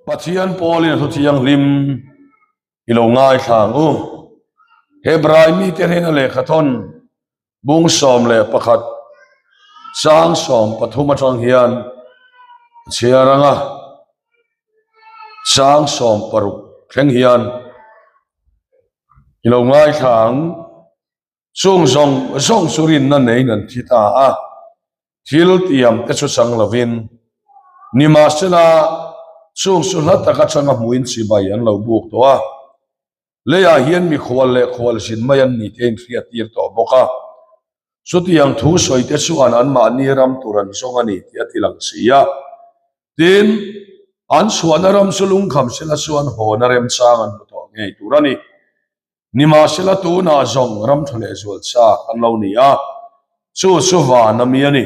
Pathian pawlin a thu thianghlim i lo ngaithla ang u. Hebrai mite hnena lehkhathawn bung 11 chang 13 atang hian a chhiar ang a, chang 16 thleng hian i lo ngaithla ang. Chung zawng zawng chu rinna neiin an thi ta a, thil tiam te chu chang lovin, nimahsela chung chu hla tak atanga hmuin chibai an lo buk tawh a, leiah hian mikhual leh khualzin mai an ni te a inhriattir tawh bawk a, chutiang thu sawi te chuan anmahni ram tur an zawng a ni tih a ti lang si a. Tin, an chhuahna ram chu lungkham sela chuan hawna remchang an hmu tawh ngei tur a ni. Nimahsela tunah zawng ram tha leh zual chak an lo ni a, chu chu van a mi a ni.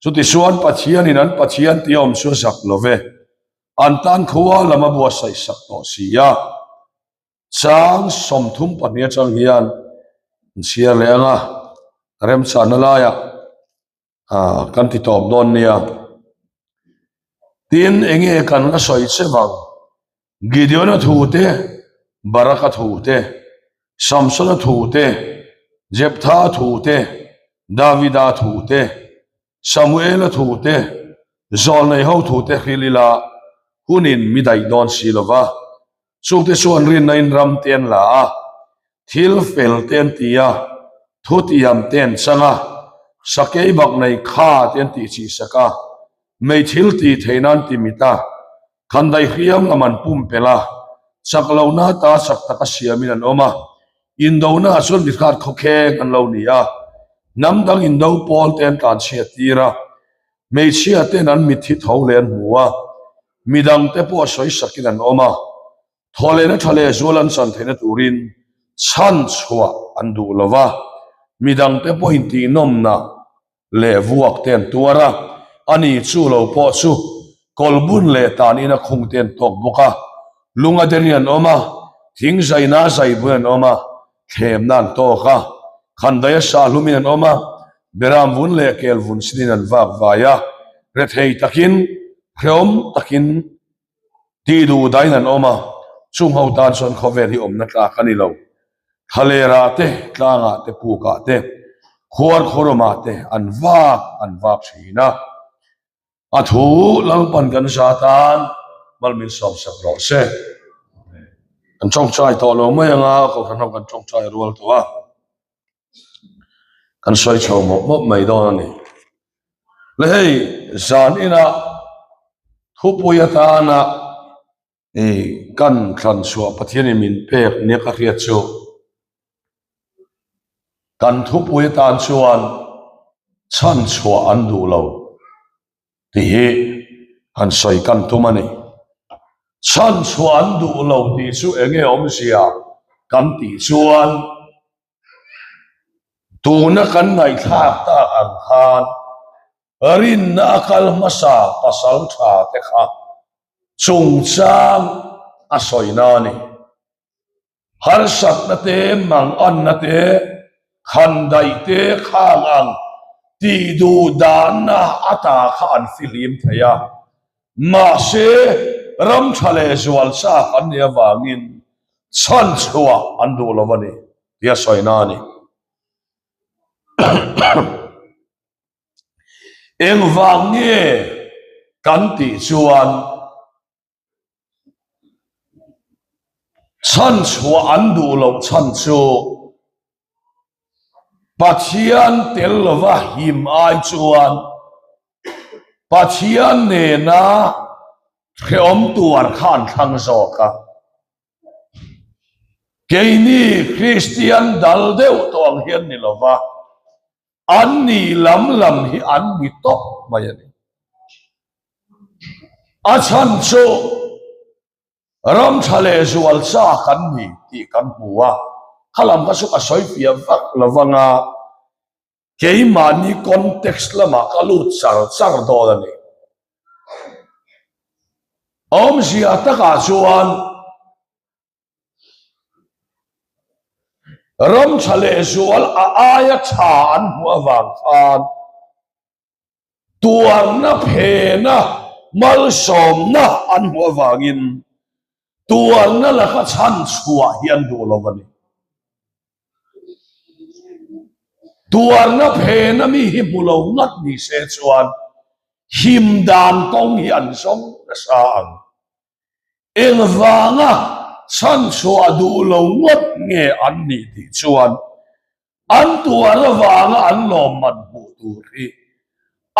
Chutichuan Pathianin an Pathian tih awm chu a zak lo ve, an tan khua lam a buatsaih sak tawh si a. Chang 32 atang hian an chhiar leh ang a, remchahna laiah kan ti tawp dawn nia. Tin, enge kan la sawi che vang? Gideon-a thu te, Barak-a thu te, Samson-a thu te, Jeptha-a thu te, Davida thu te, Samuel-a thu te, Zawlneiho thu te hril ila hunin mi daih dawn si lo va. Chungte chuan rinna-in ram te an la a, thil fel te an ti a, thutiam te an chang a, sakei bak nei kha te an tih chih sak a, mei thil tih theihna an ti mit a, khandai hriam lam an pumpelh a, chak lohna ata chak taka siamin an awm a, indona ah chuan mihrat khawkheng an lo ni a, hnam dang indo pawl te an tlanchhiat tir a, hmeichhia ten an mitthi tho leh an hmu a, midang te pawh a sawi sakin an awm a, thawhlehna tha leh zual an chan theihna turin chhan chhuah an duh lo va, midang te pawhin tihnawmna leh vuak te an tuar a, ani chu lo pawh chu kawlbun leh tan ina khung te an tawk bawk a, lunga derin an awm a, thing zaina zaibun an awm a, thlemna an tawk a, khandaia sah hlumin an awm a, beram vun leh kel vun sinin an vak vai a, rethei takin, hreawm takin tih duh dahin an awm a, chung ho tan chuan khawvel hi awmna tlak a ni lo. Thlalerah te, tlangah te, pukah te, khuar khawrawmah te an vak an vak thin a. A thu Lalpan kan za tan mal min sawmsak rawh se. Kan tawngtai tawh lo mai anga Kohhran ho kan tawngtai rual tawh a. Kan sawi chho mawp mawp mai dawn a ni. Le hei zan inah thupui atana i kan thlan chhuah Pathianin min pek nia ka hriat chu kan thupui atan chuan chhan chhuah an duh lo tih hi han sawi kan tum a ni. Chhan chhuah an duh lo tih chu eng nge awmzia kan tih chuan tuna kan ngaihthlak tak ang khan rinna a kal hmasa pasal tha te kha chungchang a sawina a ni. Harsatna te, manganna te, khandaih te khang ang tih duh danna ata kha an fihlim thei a. Mahse, ram tha leh zual chak an nih avangin chhan chhuah an duh lo a ni tih a sawina a ni. Engvang nge kan tih chuan Chhan chhuah an duh loh chhan chu Pathian tel lova him ai chuan Pathian nena hrehawm tuar kha an thlang zawk a. Keini Kristian dal deuh tawh ang hian ni lova an ni lam lam hi an ni tawp mai a ni. A chhan chu ram tha leh zual chak an ni tih kan hmu a, kha lam kha chu ka sawi fiah vak lo vang a, keimahni context lamah ka lut char char dawn a ni. Awmzia takah chuan ram tha leh zual a aia tha an hmuh avang khan, Tuarna phena Malsawmna an hmuh avangin tuarna laka chhan chhuah hi an duh lo a ni. Tuarna phena mi hi hmu lo ngat ni se chuan him dan kawng hi an zawng nasa ang. Engvanga chhan chhuah duh lo ngawt nge an nih tih chuan an tuar avanga an lawmman hmuh tur hi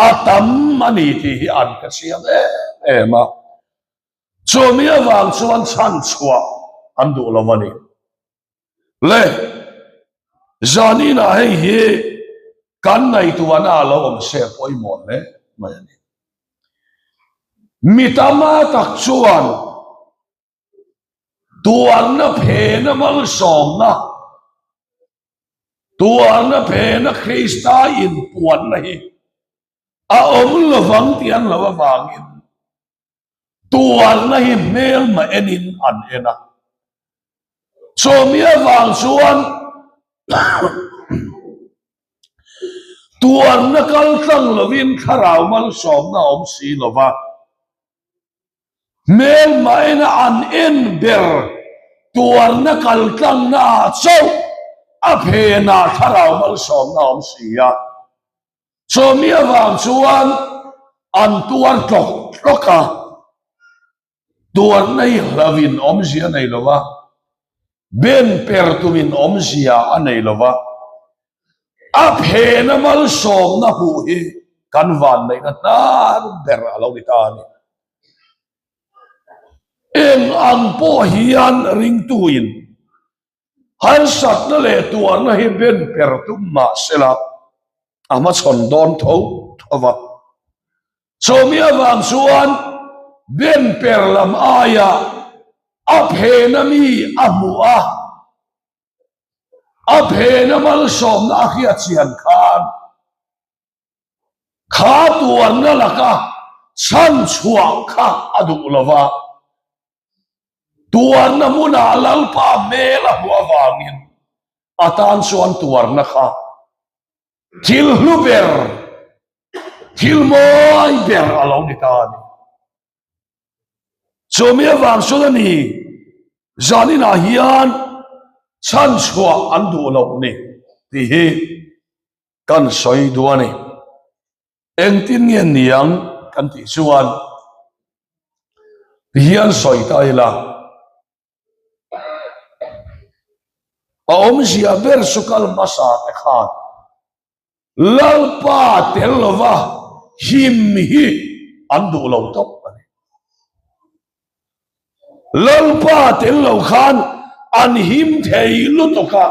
a tam a ni tih hi an hre chiang em em a. Chumi avang chuan chhan chhuah an duh lo a ni. Le, zaninah hei hi kan ngaihtuahna a lo awm se pawimawh hle mai a ni. Mi tama tak chuan tuarna phena malsawmna, tuarna phena Krista inpuanna hi a awm lovang tih an lo avangin Tuarna hi hmelma enin an en a, chumi avang chuan tuarna kal tlang lovin thlarau malsawmna a awm si lo va, hmelma ena an en ber tuarna kal tlangna ah chauh a phenah thlarau malsawmna a awm si a. Chumi avang chuan an tuar tlawk tlawk a, tuarna hi hlauhin awmzia a nei lo va, ben per tumin awmzia a nei lo va, a phena malsawmna hmuh hi kan vanneihna hnar ber a lo ni ta a ni. Eng ang pawh hian ringtuin Harsatna leh tuarna hi ben per tum mah sela a hmachhawn dawn tho tho va. Chumi avang chuan ben per lam aia a phena mi a hmuh a, a phena malsawmna a hriat chian khan kha tuarna laka chhan chhuah kha a duh lo va. Tuarna hmunah Lalpa hmel a hmuh avangin a tan chuan tuarna kha thil hlu ber, thil mawi ber a lo ni ta a ni. Chumi avang chuan a ni, zaninah hian chhanchhuah an duh loh ni tih hi kan sawi duh a ni. Engtin nge niang kan tih chuan tihian sawi ta ila, a awmzia ber chu kal hmasa te khan Lalpa tel lova him hi an duh lo tawp a ni. Lalpa tel lo khan an him thei lutuk a.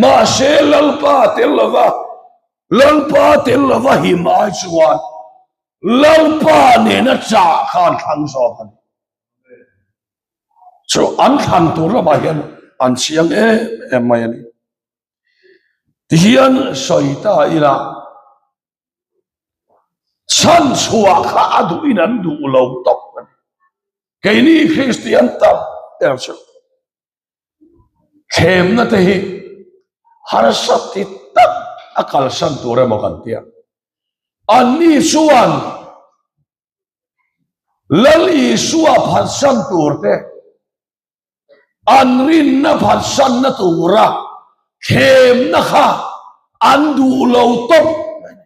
Mahse Lalpa tel lova, Lalpa tel lova him ai chuan Lalpa nena chah kha an thlang zawk a ni. Chu an thlan tur lamah hian an chiang em em mai a ni. Tihian sawi ta ila, chhan chhuah kha a duhin an duh lo tawp a ni. Keini Kristian tam ber chu Thlemna te hi harsa ti tak a kalsan tur emaw kan ti a. Anni chuan Lal Isua phatsan tur te, an rinna phatsanna tura thlemna kha an duh lo tawp mai.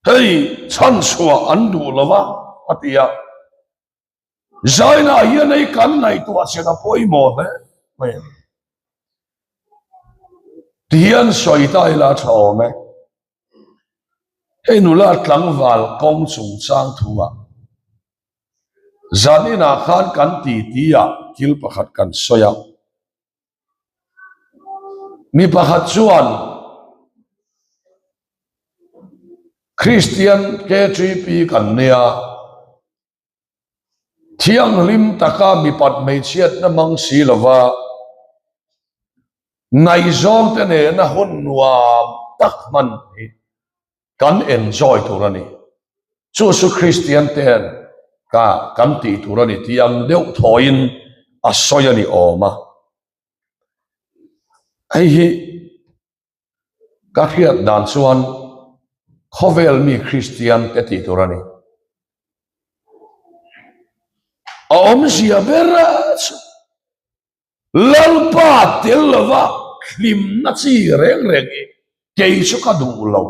Hei chhanchhuah an duh lo va a ti a. Zainah hian hei kan ngaihtuah chhen a pawimawh hle mai a ni. Tihian sawi ta ila a tha awm e. Hei nula tlangval kawng chungchang thu ah zaninah khan kan titi ah thil pakhat kan sawi a. Mi pakhat chuan Kristian KTP kan nia. Thianghlim taka mipat hmeichhiatna hmang si lova ngaihzawngte nena hun nuam tak hman hi kan enjoy tur a ni. Chu chu Kristian ten ka kan tih tur a ni tih ang deuh thawiin a sawi a ni awm a. Hei hi ka hriat dan chuan. Khawvel mi Kristian te tih tur a ni. A awmzia ber chu Lalpa tel lova hlimna chi reng reng hi kei chu ka duh lo.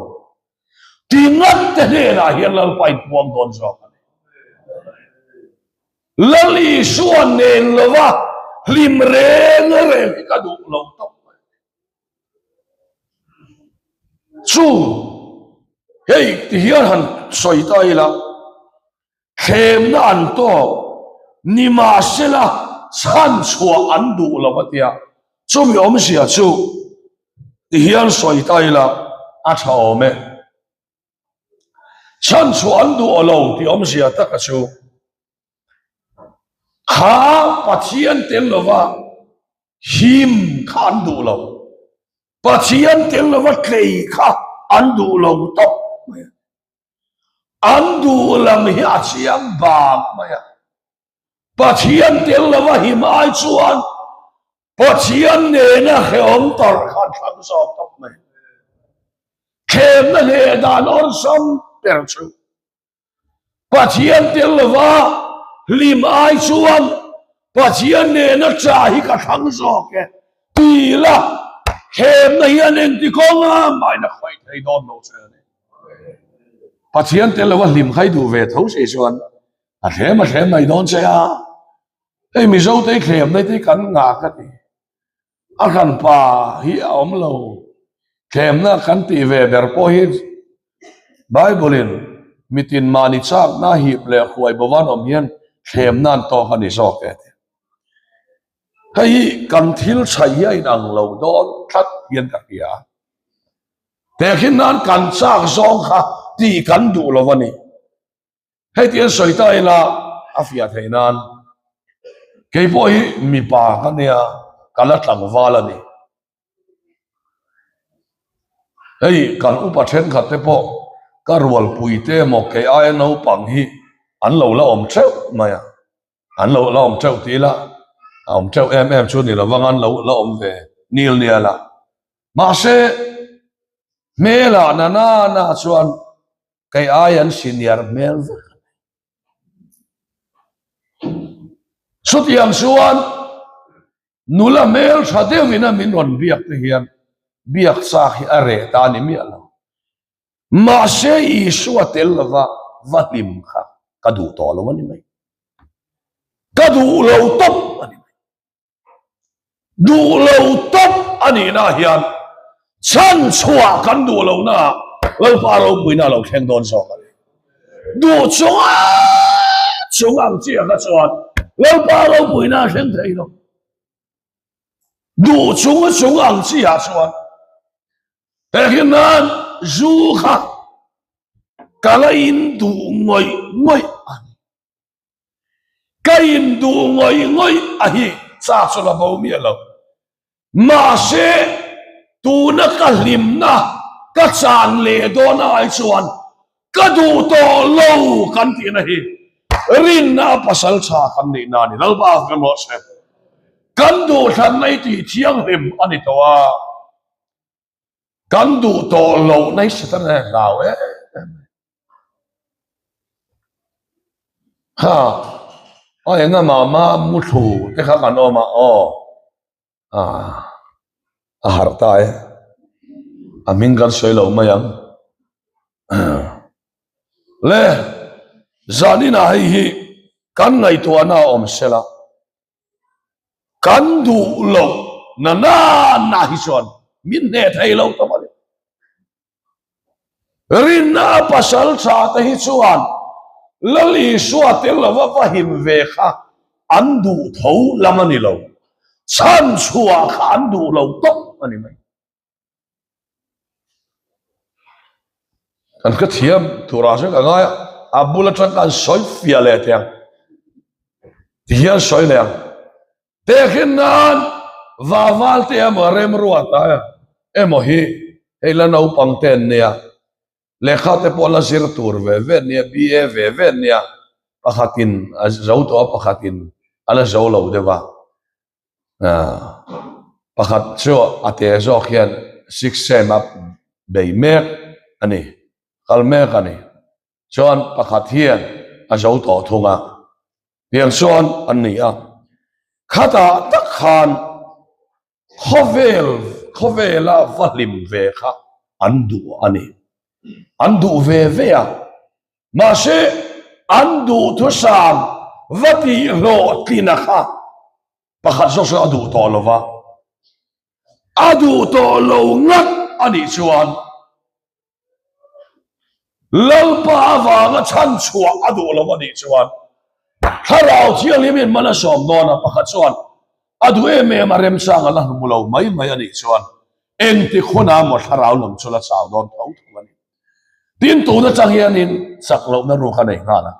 Ti ngat te hnenah hian Lalpa in puang dawn zawk a ni. Lal Isua nen lova hlim reng reng hi ka duh lo tawp mai. Chu hei ti hian han sawi ta ila, thlemna an tawk nimahsela chhan chhuah an duh lo a tia, chumi awmzia chu ti hian sawi ta ila a tha awm e. Chhan chhuah an duh lo tih awmzia taka chu kha Pathian tel lova Him kha an duh lo. Pathian tel lova tlei kha an duh lo tawp mai a. An duh lam hi a chiang bak mai a. Pathian tel lova him ai chuan Pathian nena hrehawm tawrh kha an thlang zawk tawp mai. Thlemna hleh dan awlsam ber chu Pathian tel lova hlim ai chuan Pathian nena cha hi ka thlang zawk e ti la, thlemna hian engti kawnga mahin a khawih thei dawn lo che a ni. Pathian tel lova hlim kha i duh ve tho si chuan a thlem a thlem mai dawn che a, hei Mizo te hi thlemna te hi kan ngah ka ti. A hranpa hi a awm lo. Thlemna kan tih ve ber pawh hi Bible-in mitin mahni chakna hip leh huai bovan awm hian thlemna an tawk a ni zawk e tih. Hei hi kan thil chhaih hi a inang lo dawn tlat hian ka hria. Tehkhin nan kan chak zawng kha tih kan duh lo a ni. Hei ti an sawi ta ila a fiah theih nan kei pawh hi mipa ka nia ka la tlangval a ni. Hei kan upa thenkhat te pawh ka rualpui te emaw kei aia naupang hi an lo la awm theuh mai a, an lo la awm theuh ti ila a awm theuh em em chu ni lovang an lo la awm ve nil nial a. Mahse hmelah na na na chuan Kei ai an senior hmel vek a ni. Chutiang chuan nula hmel tha deuhin a min rawn biak te hian biak chak hi a reh ta a ni miah lo. Mahse Isua tel lova va hlim kha ka duh tawh lo a ni mai. Ka duh lo tawp a ni mai. Duh lo tawp a nihna hian chhan chhuah kan duh lohna Lalpa ropuina a lo thleng dawn zawk a ni. Duh chunga chung ang chiah kha chuan Lalpa ropuina a thleng thei lo. Duh chunga chung ang chiah chuan heng nan zu kha ka la in duh ngawih ngawih a ni. Ka induh ngawih ngawih a hi cha chu la bo miah lo. Mahse, tuna ka hlimna ka chan leh dawn ai chuan ka duh tawh lo kan tihna hi rinna a pasal tha kan nihna a ni. Lalpa kan rawh se. Kan duhthlanna hi tih thianghlim a ni tawh a. Kan duh tawh loh na hi Satan a hlau em em mai. Ha, a enga mah mah muthlu te kha kan awm a, aw, a, a harh ta e, a hming kan sawi lo mai ang. Le, zaninah hei hi kan ngaihtuahna a awm sela. Kan duh loh na nana hi chuan min hneh thei lo ta mai. Rinna pasal tha te hi chuan Lal Isua tel lova va him ve kha an duh tho lam a ni lo. Chhan chhuah kha an duh lo tawp a ni mai. Kan ka thiam turah chuan ka ngai a, a bul atang khan sawi fiah leh teh ang ti hian sawi leh ang. Tehkhin nan Vaval te emaw Remruata emaw hi hei la naupang te an nia, lehkha te pawh la zir tur ve ve an nia, BA ve ve an nia, pakhatin a zo tawh a pakhatin a la zo lo deuh a. Pakhat chu a te zawk hian six sem a bei mek a ni. Kal mek a ni. Chuan pakhat hian a zo tawh thung a. Tiang chuan an ni a. Khatah tak khan khawvel khawvela va hlim ve kha an duh a ni. An duh ve ve a. Mahse an duhthusam va tih hlawhtlina kha pakhat zawk chuan a duh tawh lo va. A duh tawh lo ngat a nih chuan Lalpa avanga chhan chhuah a duh lo a nih chuan Thlarau Thianghlimin man a sawm dawn a, pakhat chuan a duh em em a remchang a la hmu lo mai mai a nih chuan engtik hunah maw Thlarau lam chu la chau dawn tho tho a ni. Tin, tun atang hianin chak lohna ruk a nei nghal a.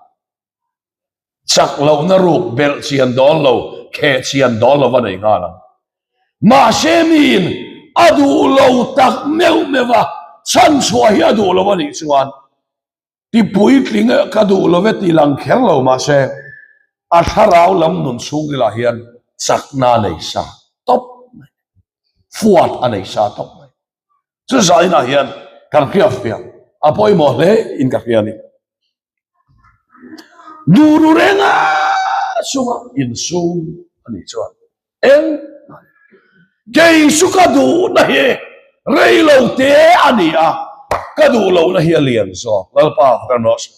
Chak lohna ruk belh chian dawn lo, kheh chian dawn lo va nei nghal ang. Mahse miin a duh lo tak meuh meuh a, chhan chhuah hi a duh lo a nih chuan ti puitling ka duh lo ve ti lang kher lo mahse a thlarau lam nun chhungrilah hian chakna a nei sa tawp mai, fuat a nei sa tawp mai. Chu zainah hian kan hriatfiah a pawimawh hle in ka hria a ni. Duh ru renga chunga insum a nih chuan eng kei chu ka duhna hi rei lo te a ni a, ka duh lohna hi a lian zawk. Lalpa kan rawh se.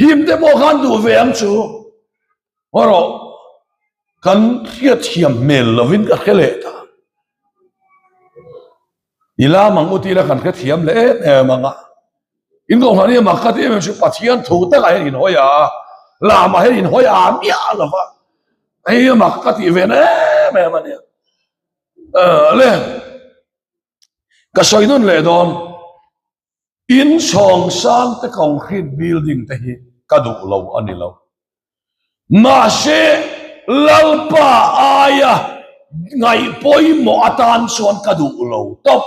Him te pawh khan duh ve ang chu. Haw rawh, kan hriatthiam hmel lovin ka hre leh ta. I lam ang u tih ila kan hrethiam leh em em ang a. In kohhran hi mak ka ti em em chu Pathian thu takah hian inhawi a, lamah hian inhawi a miah lo va. Hei hi mak ka tih ve na em em a nia. Le, ka sawi nawn leh dawn. In chhawng sang te concrete building te hi ka duh lo a ni lo. Mahse, Lalpa aia ngaih pawimawh atan chuan ka duh lo tawp.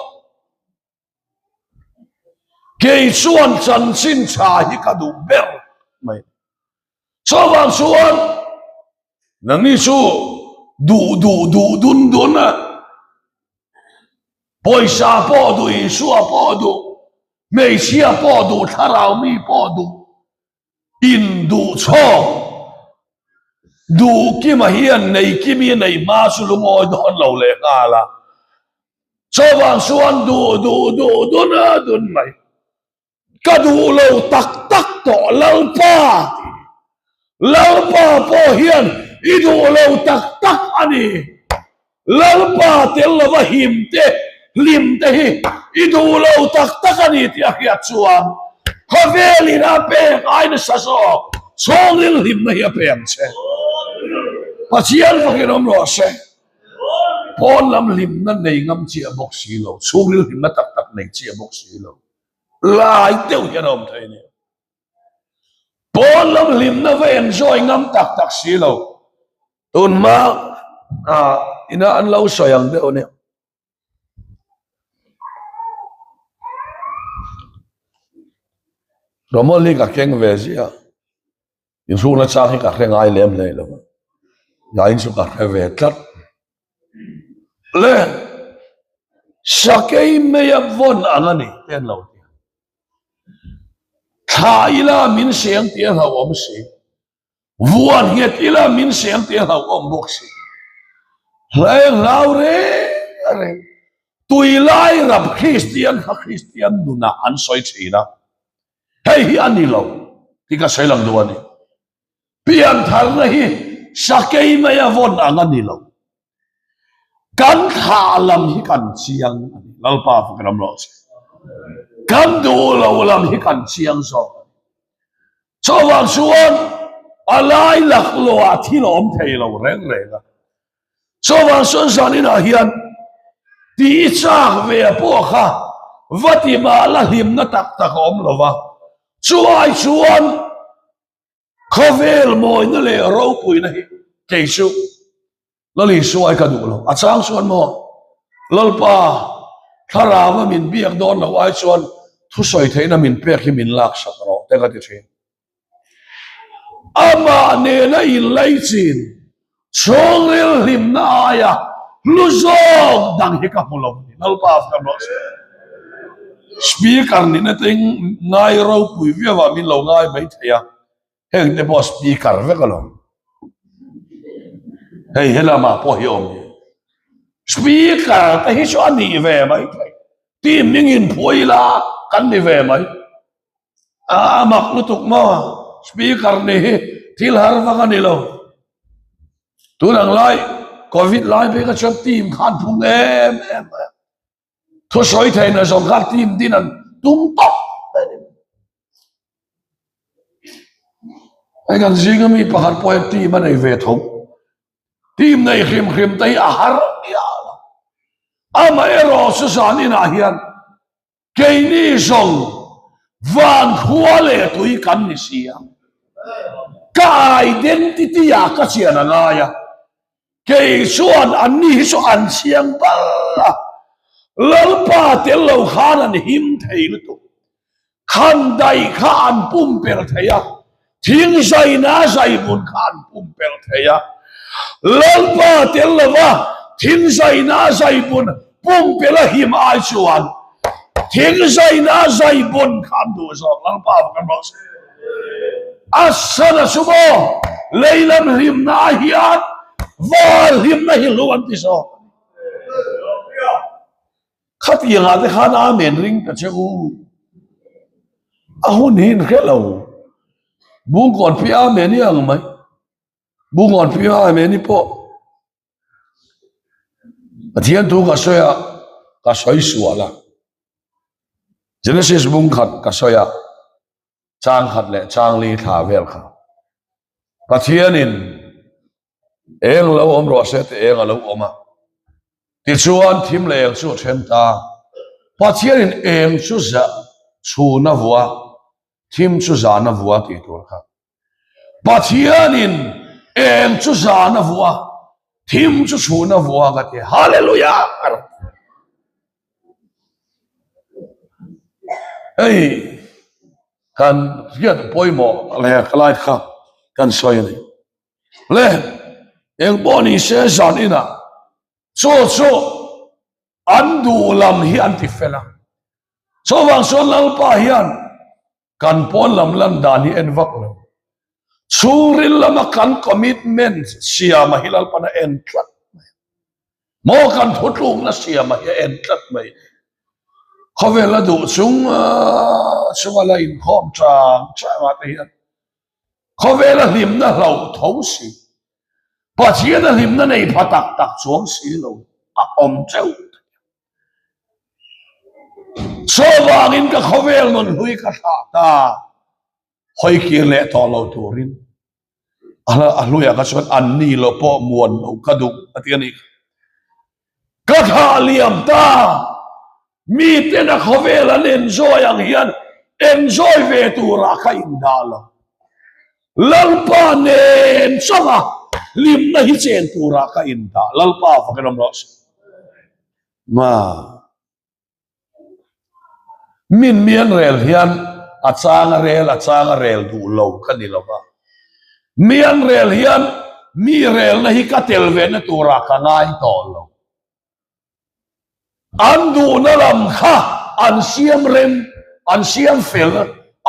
Kei chuan chanchin tha hi ka duh ber mai. Chuvang chuan nangni chu duh duh duh dun dun a. Pawisa pawh duh, Isua pawh duh, hmeichhia pawh duh, thlarau mi pawh duh, in duh chhawk. Duh kima hian nei kimi nei hma chu lungawi dawn lo leh nghal a. Chuvang chuan duh duh duh dun a dun mai. Ka duh lo tak tak tawh Lalpa ti. Lalpa pawh hian i duh lo tak tak a ni. Lalpa tel lova him te, hlim te hi i duh lo tak tak a ni tih a hriat chuan khawvelin a pek ai nasa zawk chhungril hlimna hi a pe ang che. Pathian fakin awm rawh se. Pawn lam hlimna nei ngam chiah bawk si lo, chhungril hlimna tak tak nei chiah bawk si lo. Lai deuh hian a awm thei a ni. Pawn lam hlimna va enjoy ngam tak tak si lo. Tun hma ah ina an lo sawi ang deuh a nia. Ramawlh hi ka keng ve ziah. Inhrukna chang hi ka hre ngai lem hlei lo. Ngain chu ka hre ve tlat. Le sakei meia vawn ang a ni te an lo ti a. Thla ila min seng tih a hlauhawm si. Vuan nghet ila min seng tih a hlauhawm bawk si. Hleng hlau reng reng. Tui lai rap Kristian kha Kristian nunah an sawi thin a. Hei hi a ni lo tih ka sawi lang duh a ni. Piantharna hi sakei mai a vawn ang a ni lo. Kan thlah lam hi kan chiang a ni. Lalpa fak ram rawh se. Kan duh lo lam hi kan chiang zawk a ni. Chuvang chuan a lai laklawh ah thil a awm thei lo reng reng a. Chuvang chuan zaninah hian tih chak ve pawh kha va ti mah la hlimna tak tak a awm lo va, chu ai chuan khawvel mawina leh ropuina hi kei chu Lal Isua ai ka duh lo. A chang chuan maw Lalpa thlarau a min biak dawn loh ai chuan thusawi theihna min pek hi min laksak rawh te ka ti thin. Amah nena inlaichin chhungril hlimna aia hlu zawk dang hi ka hmu lo a ni. Lalpa a fak rawh se. Speaker nihna te ngai ropui viau ah min lo ngai mai thei a, heng te pawh speaker vek alawm. Hei helamah pawh hi awm hi. Speaker te hi chu a nih ve mai thei. Team hming in phuah ila kan ni ve mai. A mak lutuk maw speaker ni hi thil har vak a ni lo. Tun ang lai covid lai phei kha chuan team khan phung em em mai a. Thusawi theihna zawng khan team din an tum tawp mai a ni. Hei kan zinga mi pakhat pawh hian team a nei ve tho. Team nei hrim hrim te hi a har miah lo. Amaherawh chu zan inah hian keini zawng van khua leh tui kan ni si a. Ka identity ah ka chian a ngai a. Kei chuan anni hi chu an chiang bal a. Lalpa tel lo khan an him thei lutuk. Khan daih kha an pumpelh thei a, thing zaina zaibun kha an pumpelh thei a. Lalpa tel lova thing zaina zaibun pumpelh a him ai chuan thing zaina zaibun kha an duh zawk. Lalpa va kan rawh se. A sana chu maw lei lam hlimna ah hian val hlimna hi hlu an ti zawk. Khatiangah te khan Amen ring ta che u. A hun hi in hre lo. Bungkawn pi Amen i ang mai. Bungkawn pi Amen i pawh. Pathian thu ka sawi a, ka sawi sual a. Genesis bung khat ka sawi a. Chang khat leh chang li thla vel kha. Pathianin Eng lo awm rawh se tih eng a lo awm a. Tichuan thim leh eng chu a then ta. Pathianin eng chu za chhun a vua, thim chu zan a vua tih tur kha. Pathianin eng chu zan a vua, thim chu chhun a vua ka ti. Hallelujah! A rawn ti. Hei kan hriat pawimawh leh ka lai kha kan sawi a ni. Le eng pawh ni se zan inah chaw chu an duh lam hi an ti fel a. Chuvang chuan Lalpa hian kan pawn lam lan dan hi en vak lo. Chhungril lama kan commitment siama hi Lalpan a en tlat mai. Maw kan thutlukna siama hi a en tlat mai. Khawvel a duh chung chunga la inkhawm chang changah te hian Khawvela hlimna hlauh tho si, Pathiana hlimna nei pha tak tak chuang si lo a awm teuh thei a. Chuvangin ka khawvel nun hlui ka thlah ta, hawi kir leh tawh lo turin a hluiah kha chuan an ni lo pawh muan lo ka duh a ti a ni. Ka thlah liam ta, miten a khawvel an enjoy ang hian enjoy ve turah ka indah lo. Lalpa nen chauha hlimna hi chen turah ka indah. Lalpa fakin awm rawh se. Ma. Min mi an rel hian a chang a rel a chang a rel duh lo ka ni lo va. Mi an rel hian mi relna hi ka tel ve na turah ka ngai tawh lo. An duhna lam kha an siam rem, an siam fel,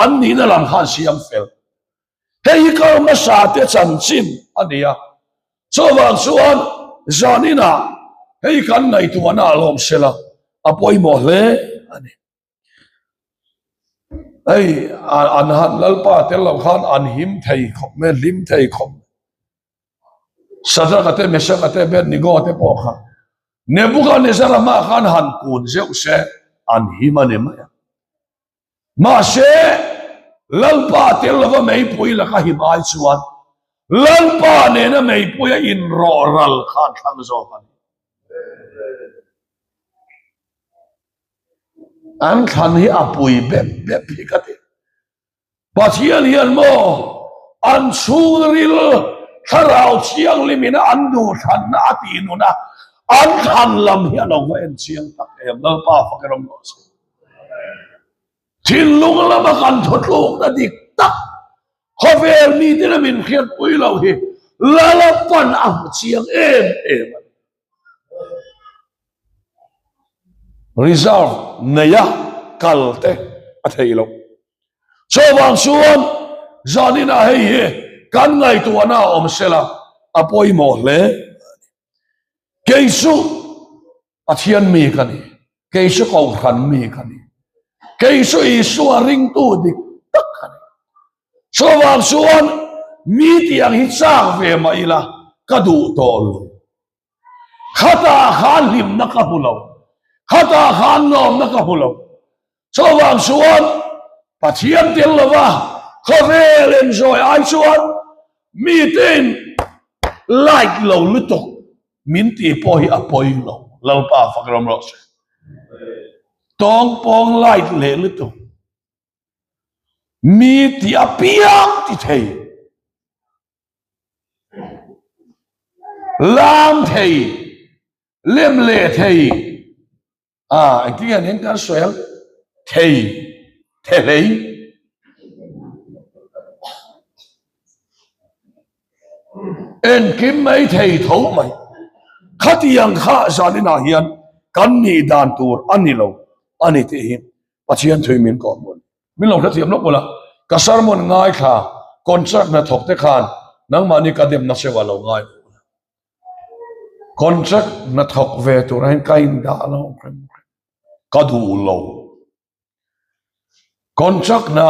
an nihna lam kha an siam fel. Hei hi kar hmasa te chanchin a ni a, chuvang chuan zaninah hei kan ngaihtuahna a lawm sela a pawimawh hle a ni. Hei an han Lalpa tel loh khan an him thei khawp mai, hlim thei khawp mai. Sadraka te, Mesaka te, Abednego te pawh kha Nebuchadnezzar hmaah khan han kun zeuh se an him a ni mai a. Mahse, Lalpa tel lova meipui laka him ai chuan Lalpa nena meipuia inrawh ral kha an thlang zawk a ni. An thlan hi a pui bep bep hi ka ti. Pathian hian maw an chhungril thlarau thianghlim ina an duhthlanna a tih nun a, an thlan lam hi a lo va en chiang tak em. Lalpa fak in awm rawh se. Thinlung lama kan thutlukna dik tak khawvel miten a min hriatpui loh hi Lalapan a hmu chiang em em a ni. Reserve neia. kal te a theih loh. Chuvang chuan zaninah hei hi kan ngaihtuahna a awm sela a pawimawh hle a ni. Kei chu Pathian mi ka ni, kei chu Kohhran mi ka ni, kei chu Isua ringtu dik tak ka ni. Chuvang chuan mi tiang hi chak ve mah ila ka duh tawh lo. Khatah khan hlimna ka hmu lo, khatah khan lawmna ka hmu lo. Chuvang chuan Pathian tel lova khawvel enjoy ai chuan mitein like lo lutuk min tih pawh hi a pawi lo. Lalpa fak ram rawh se. Tawng pawng like leh lutuk mi tih apiang ti thei. Lam thei, lem leh thei. Ah, engtin nge nen kan sawi ang? Thei, thehlei. Engkim mai thei tho mai. Khatiang kha zaninah hian kan nih dan tur a ni lo a ni tih hi Pathian thui min kawh hmun. Min lo hrethiam lawk ula, ka sermon ngaithla contract hnathawk te khan nangmahni ka demna cheu a lo ngai ula. Contract hnathawk ve tur hian ka indah lo reng reng, ka duh lo. Contract hna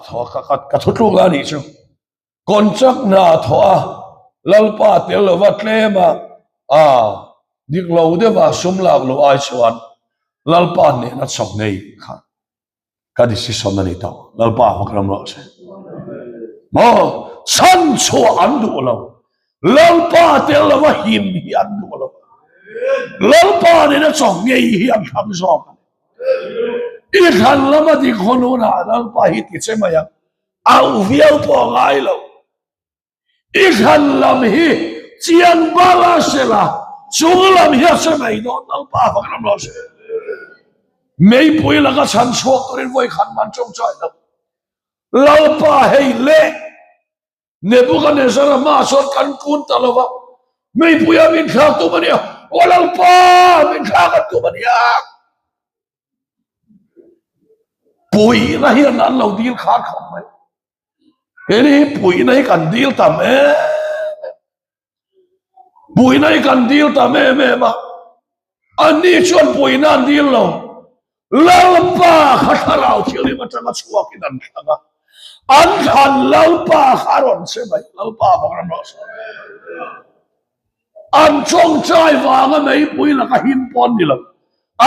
thawh ka ka ka thutluk la nih chu. Contract hna thawh a Lalpa tel lova tlem a a dik lo deuh a sum lak loh ai chuan Lalpa hnehna chawk ngei kha Ka decision a ni tawh. Lalpa hmak ram rawh se. Maw chhan chhuah an duh lo. Lalpa tel lova him hi an duh lo. Lalpa nena chaw ngei hi an thlang zawk a ni. I thlan lama dik hawn hunah Lalpa hi ti che mai ang. Auh viau pawh a ngai lo. I thlan lam hi chiang bal a sela, chung lam hi a hre mai dawn Lalpa fak ram lo se. Meipui laka chhan chhuak turin vawi khat man tawngtai lo. Lalpa hei le Nebuchadnezzar-a hmaah chuan kan kun ta lo va, meipuia min thlak tum a nia, aw Lalpa min thlak an tum a nia. Puihna hian an lo dil khar khawp mai. Hei hi puihna hi kan dil tam em em. Puihna hi kan dil tam em em a. Anni chuan puihna an dil lo. Lalpa kha thlarau thianghlim atanga chhuakin an thlang a. An thlan Lalpa kha a rawn che mai. Lalpa vang ram rawh se. An tawngtai vanga meipui laka him pawh an ni lo.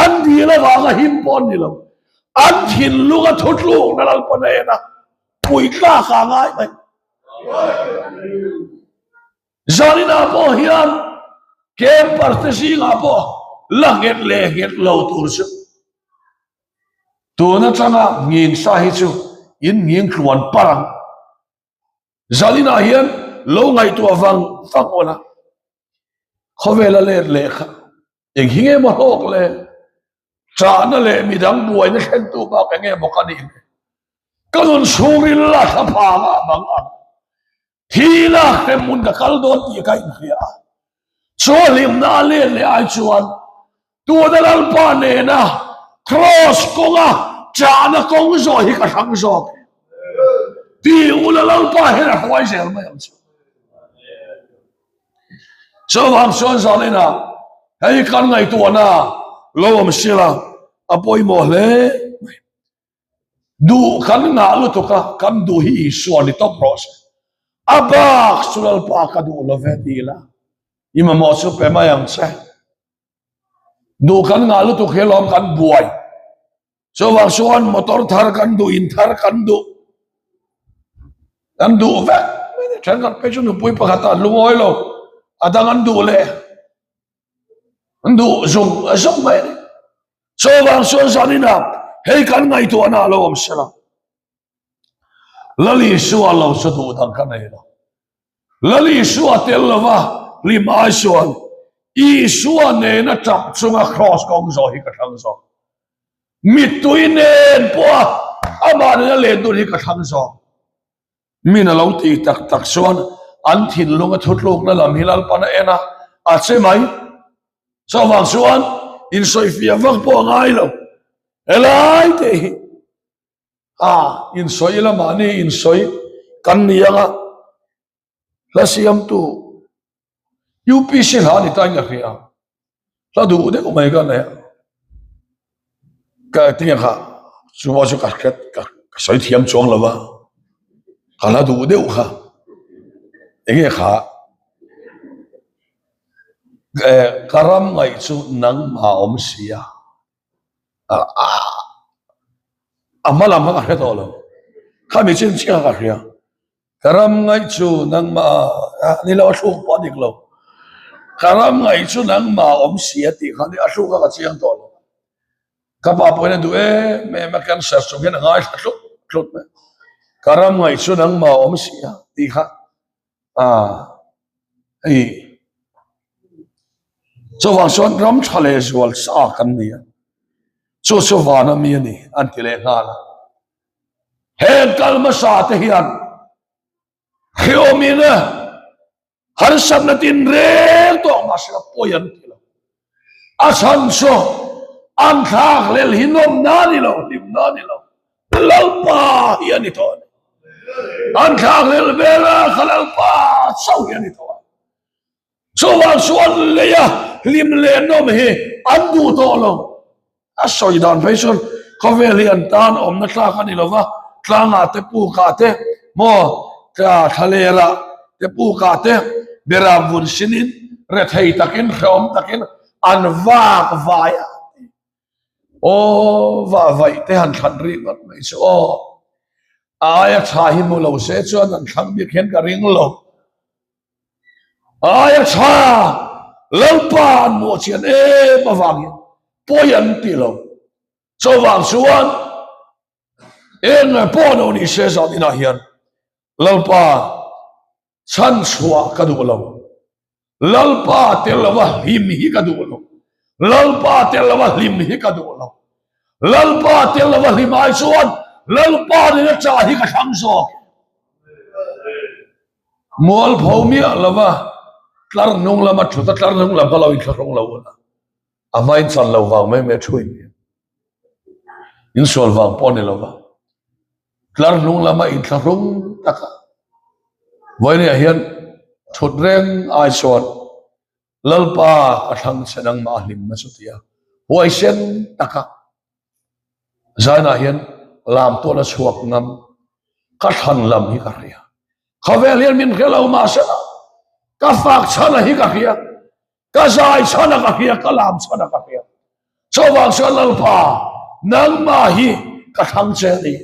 An dil avanga him pawh an ni lo. An thinlunga thutlukna Lalpa nena pui tlak a ngai mai. Zaninah pawh hian camper te zingah pawh la nghet leh nghet lo tur chu tun atanga nging sa hi chu in nging tluan par ang. Zaninah hian lo ngaihtuah vang vang ula, khawvela let leh kha eng hi nge maw hlawk le? Chahna leh midang buaina thlentu bak eng nge maw ka nih le? Ka nun chhungril la thla phang ah bang ang. Thi lak hrem hmun ka kal dawn tih ka inhria a. Chu hlimna a let leh ai chuan Tuna Lalpa nena Kraws kawnga chahna kawng zawh hi ka hrang zawk e. Ti ula Lalpa hian a hruai zel mai ang chu. Chuvang chuan zaninah hei kan ngaihtuahna lo awm sila a pawimawh hle mai. Duh kan ngah lutuk a, kan duh hi Isua ni tawp rawh se. A bak chu Lalpa ka duh lo ve ti ila, i mamawh chu pe mai ang che. Duh kan ngah lutuk hi lawm kan buai. Chuvang chuan motor thar kan duh, in thar kan duh. Kan duh vek. Thenkhat phei chu nupui pakhat ah lungawi lo, a dang an duh leh. An duh zung zung mai a ni. Chuvang chuan zaninah hei kan ngaihtuahna a lo awm sela. Lal Isua lo chu duh dang ka nei lo. Lal Isua tel lova hlim ai chuan Isua nena tap chunga kraws kawng zawh hi ka thlang zawk. Mittui nen pawha amah nena len dun hi ka thlang zawk. Min a lo tih tak tak chuan an thinlunga thutlukna lam hi Lalpan a en a, a che mai. Chuvang chuan insawifiah vak pawh a ngai lo. Helai te hi a insawi ila mahni insawi kan ni anga hla siamtu UPC hla ni ta in ka hria hla duh deuh mai ka nei a ka tinge kha chu pawh chu ka hret ka sawi thiam chuang lo va ka hla duh deuh kha enge kha ka ram ngaih chu nangmah awm si a. A hma lam kha ka hre tawh lo khami chin chiah kha ka hria ka ram ngaih chu nangmah ni lo a thluk pawh a dik lo ka ram ngaih chu nangmah awm si a tih kha a thluk kha ka chiang tawh lo ka pa pawhin a duh em em a cancer chung hian a ngaithla tlut tlut mai ka ram ngaih chu nangmah awm si a tih kha a hei chuvang chuan ram tha leh zual sa kan ni a chu chu van a mi a ni an ti leh nghal a heng kal hmasa te hian hreawmin a harsatna tin reng tawh mahse a pawi an ti lo A chhan chu an thlakhlel hi nawmna a ni lo, hlimna a ni lo, Lalpa hi a ni tawh a ni. An thlakhlel vela kha Lalpa chauh hi a ni tawh a. Chuvang chuan leia hlim leh nawm hi an duh tawh lo. A sawi dan phei chuan khawvel hi an tan awmna tlak a ni lo va, tlangah te pukah te maw thlalerah te pukah te beram vun sinin rethei takin hrehawm takin an vak vai a aw vah vaih te han thlan rih ngawt mai chu aw a aia tha hi hmu lo se chuan an thlang bik hian ka ring lo. Aia tha Lalpa an hmuh chian em avangin pawi an ti lo. Chuvang chuan eng pawh lo ni se zan inah hian Lalpa chhan chhuah ka duh lo. Lalpa tel lova hlim hi ka duh lo. Lalpa tel lova hlim hi ka duh lo. Lalpa tel lova hlim ai chuan Lalpa nena chah hi ka thlang zawk. Mualpho miah lova tlar hnung lama thut a tlar hnung lam kha lo inthlahrung lo un a, a hmain chan lo vang mai mai a thu in insual vang pawh a ni lova tlar hnung lama inthlahrung taka vawinia hian thut reng ai chuan Lalpa ka thlang che nangmah a hlimna chu tia huaisen taka Zainah hian lam tual a chhuak ngam ka thlan lam hi ka hria. Khawvel hian min hre lo mahse ka fak chhana hi ka hria, ka zai chhana ka hria, ka lam chhana ka hria. Chuvang chuan Lalpa nangmah hi ka thlang che a ni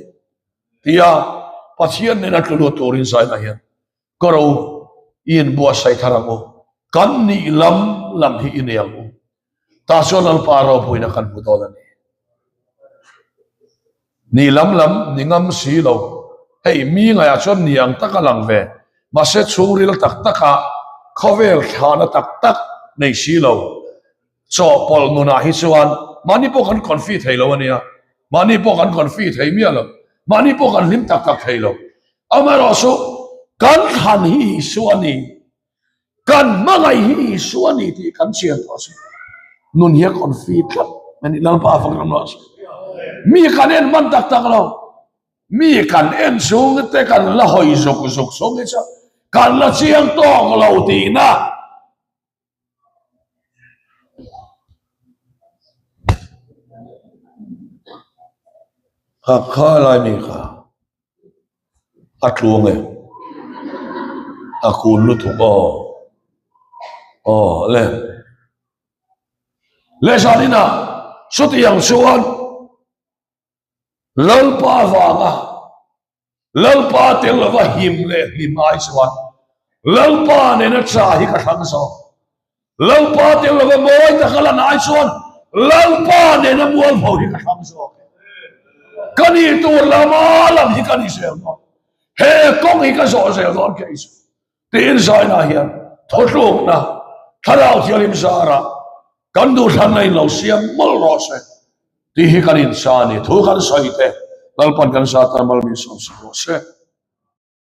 tia Pathian nena tlu lut turin Zainah hian ka ro i inbuatsaih thar ang u, kan nih lam lam hi i nei ang u. Tah chuan Lalpa ropuina kan hmu dawn a ni. Ni lam lam ni ngam si lo, hei mi ngaiah chuan ni ang tak a lang ve, mahse chhungril tak takah khawvel thlahna tak tak nei si lo. Chawhpawlh nunah hi chuan mahni pawh kan confi thei lo a nia, mahni pawh kan confi thei miah lo, mahni pawh kan hlim tak tak thei lo. Amaherawhchu kan thlan hi Isua a ni. Kan hmangaih hi Isua a ni tih kan chian tawh a si. Nun hi a confi tlat a ni. Lalpa a fak ram rawh se. Mi kan en hman tak tak lo. Mi kan en chhung te kan la hawi zuk zuk chhung hi chuan kan la chiang tawk lo tihna. Kha kha lai mi kha. A tluang e. A kun lutuk aw. Aw le. Le zanina chutiang chuan Lalpa vanga Lalpa tel lova him leh hlim ai chuan Lalpa nena cha hi ka thlang zawk. Lalpa tel lova mawi taka lan ai chuan Lalpa nena mualpho hi ka thlang zawk e. Ka nih tur lama lam hi ka ni zel dawn. He kawng hi ka zawh zel dawn kei chu. Tiin zainah hian thawtlukna Thlarau Thianghlim zarah kan duhthlanna in lo siam mawlh rawh se tih hi kan insa a ni. Thu kan sawi te Lalpan kan zat tan mal min sawm sak rawh se.